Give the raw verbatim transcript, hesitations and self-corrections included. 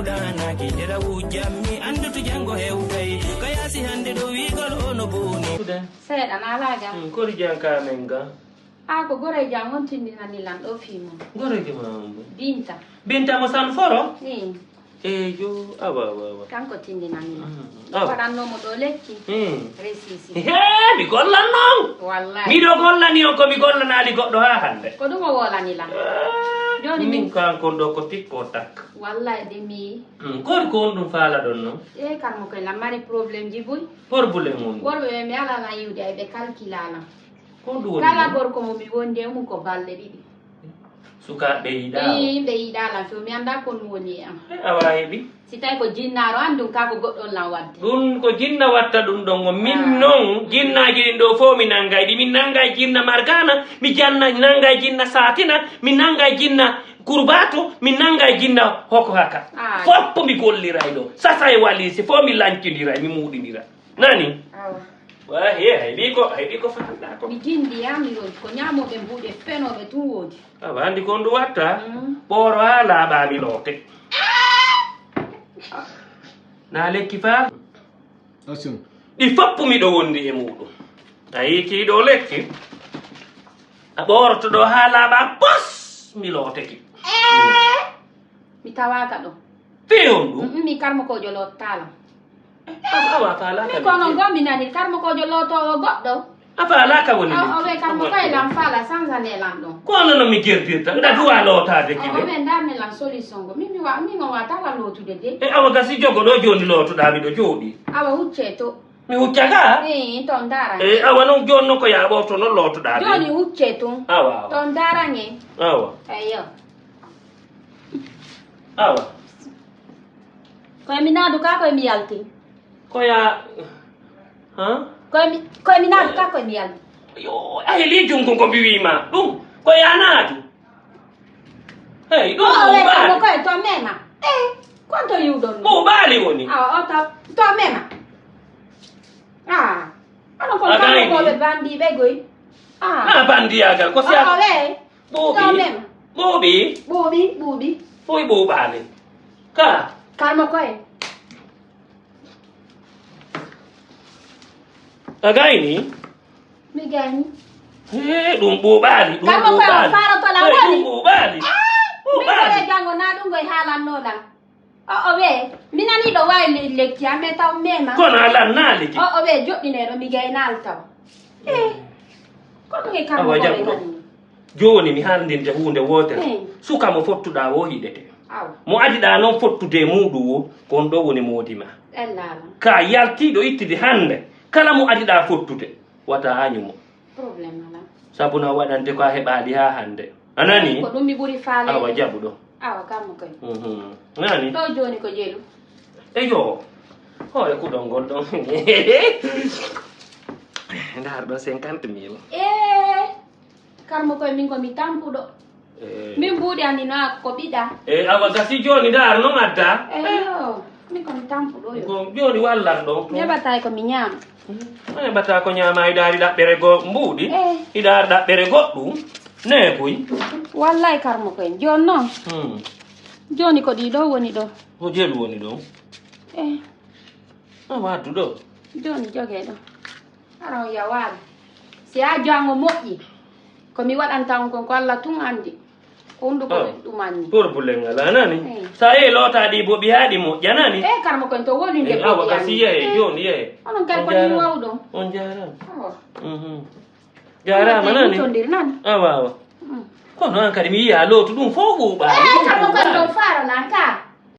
Ɗanaki ndera wujjammi, andutu jango hewtay. Ka yasi hande ɗo wigol ono boni. Seeɗa na alaa jam. Hmm, kori jam ka men ga. A ko goreejo am on tindinani lan ɗo fii mon. Goreejo ma on bo? Binta. Binta mo San Foro? Ni. Eeyo, awa, awa, awa. Kanko tindinani lan. Mm, awa. Waɗanno mo ɗo lekki. Mm. Resisi. He, mi gollan non. Wallahi. Miɗo gollani on ko mi gollanaali goɗɗo haa hande. Ko ɗum o wolani lan. Eh, jooni min min kan kon ɗo ko tikko tak. Wallahi de mi. Mm, kori ko on ɗum faala ɗon non? E karmo koye lan mari problème ji buy. Problème on? Worɓe ɓe mi ala lan yiwde ay ɓe kalkila lan. Ko ɗum woni kala ɗum? Gorko mo mi wondi e mum ko balɗe ɗiɗi. Sukaaɓe yiɗaa o? Ii, ɓe yiɗaa lan few, mi anndaa ko ɗum woni e am. Eh, awa heɓi. Si tawi ko jinnaaro an ɗum, kaa ko goɗɗo on lan waɗde. Ɗum ko jinna watta ɗum ɗon o. Min non, jinnaaji ɗin ɗo fow mi nanngay ɗi. Min nanngay jinna Margana, mi janna, nanngay jinna Saatina, mi nanngay jinna Kurbaatu, mi nanngay jinna Hoko Haka. Ah, foppo mi golliray ɗo. Sasa e waliisi, fow mi lancindiray, mi muuɗindira. Nani? Awa. Wa he, hay bi ko, hay bi ko faalɗaa ko. Mi jindi ya, mi ronti ko ñaamooɓe mbuuɗe fenooɓe tun woodi. Awa, anndi ko on ɗum watta? Mm. Ɓooro haa laaɓa mi loote. Na lekki faa? Action. Ɗi foppu miɗo wondi e muuɗum. A yii kii ɗoo lekki? A ɓooroto ɗoo haa laaɓa pos, mi looteki. Mi tawaaka ɗo. Fii honɗum? Mm, mi karmokoojo loottaala. Awa, awa, a faalaaka. Mi kono ngo mi nani karmokoojo lootoowo goɗɗo. A faalaaka woni o, o lekki? We karmo koye lan faala sanzane lan ɗon. Ko hono no mi jerdirta? Nda duwa lootaade ki o, o de. We ndarne lan solution ngo. Mi, mi wa, mi mo wata la lootude de. E awa gasi jogo ɗo jooni lootoɗaa miɗo jooɗi. Awa hucce to. Mi huccaka? Ee, ton dara. E awa non jooni non ko yaa ɓorto non lootoɗaa de. Jooni hucce tun. Awa, awa. Ton dara nge. Awa. Eyo. Awa. Ko e mi naadu ka ko e mi yalti. Ko ya, ha? Ko e mi, ko e mi naadu ka ko e mi yalti. Yo, a heli jungo ngo mbiwi ma. Ɗum, ko ya naadu. Hey, ɗum o, we, ɓuuɓaali. Ko e to mema. Eh, konto yiwɗon. Ɓuuɓaali woni. Awa, o to, to mema. Ah, ano ko a gayni. Ko ɓe bandiiɓe goy. Ah. Na bandiyaagal, ko si a o, we. Ɓuuɓi. To mema. Ɓuuɓi. Ɓuuɓi, ɓuuɓi. Foy ɓuuɓaali. Ka. Karmo koye. A gayni? Mi gayni. He, ɗum ɓuuɓaali, ɗum karmo koye ɓuuɓaali. Faroto lan. Hey, woni? Ɗum ɓuuɓaali. Ah, ɓuuɓaali. Min koye jango na ɗum koye haalanno lan. O, o, we, mi nani ɗo wawi le-, lekki am, mais taw mema. Kono a lannaali ki. O, o, we, joɗɗine ɗo, mi gaynaali taw. Eh, kono nge karmo awa, koye jaɓu ɗo. Kadi. Jooni mi haaldinte huunde wootere. Eh. Suka mo fottuɗaa woo hiɗete. Awa. Mo adiɗaa noon fottude e muuɗum woo, ko on ɗo woni moodi ma. Ellaala. Ka yaltiiɗo ittude hannde, kala mo adiɗaa fottude, wata a añu mo. Problème alaa. Sabu na waɗante ko a heɓaali haa hannde. A nani? Ko ɗum mi ɓuri faaleede. Awa, jaɓu ɗo. Awa, kammo koy. Mhm. Nani? Ɗo jooni ko jelu. Eyo. Hoore kuɗol ngol ɗon. Ndaar ɗon cinquante mille. Ee, karmo koy min ko mi tampuɗo. Ee. Min mbuuɗi anni no a ko ɓiɗa. Ee, awa gasi jooni ndaar no adda. Eyo, min ko mi tampuɗo yo. Ko jooni wallan ɗon. Mi heɓatay ko mi ñaama. A heɓata ko ñaama, hiɗa ari ɗaɓɓere go mbuuɗi, eh. Hiɗa ari ɗaɓɓere goɗɗum, ne koy. Wallay karmo koy, jooni noon. Hmm. Jooni ko ɗi ɗo woni ɗo. Ko jelu woni ɗo? Eh. A waadu ɗo? Jooni jogee ɗo. Ara on yawaade. Si a jango moƴƴi, ko mi waɗanta on kon ko Allah tun anndi. Ko hunduko ɗum anni. Pour bulen alaa nani. Eh. Sa yehi loota ɗi bo ɓi haa ɗi moƴƴa nani. Eh, karmo kon to woni nde eh, awa kasi yehe, eh. Jooni yehe. Onon kay ko ni wawɗon. On jaaraama. Awa. Mhm. Jaaraama nani. Tondir nani. Awa, awa. Mm. Kono an kadi mi yiya lootu ɗum fof ɓuuɓaali. Eh, karmo kon ɗon faaro nan ka.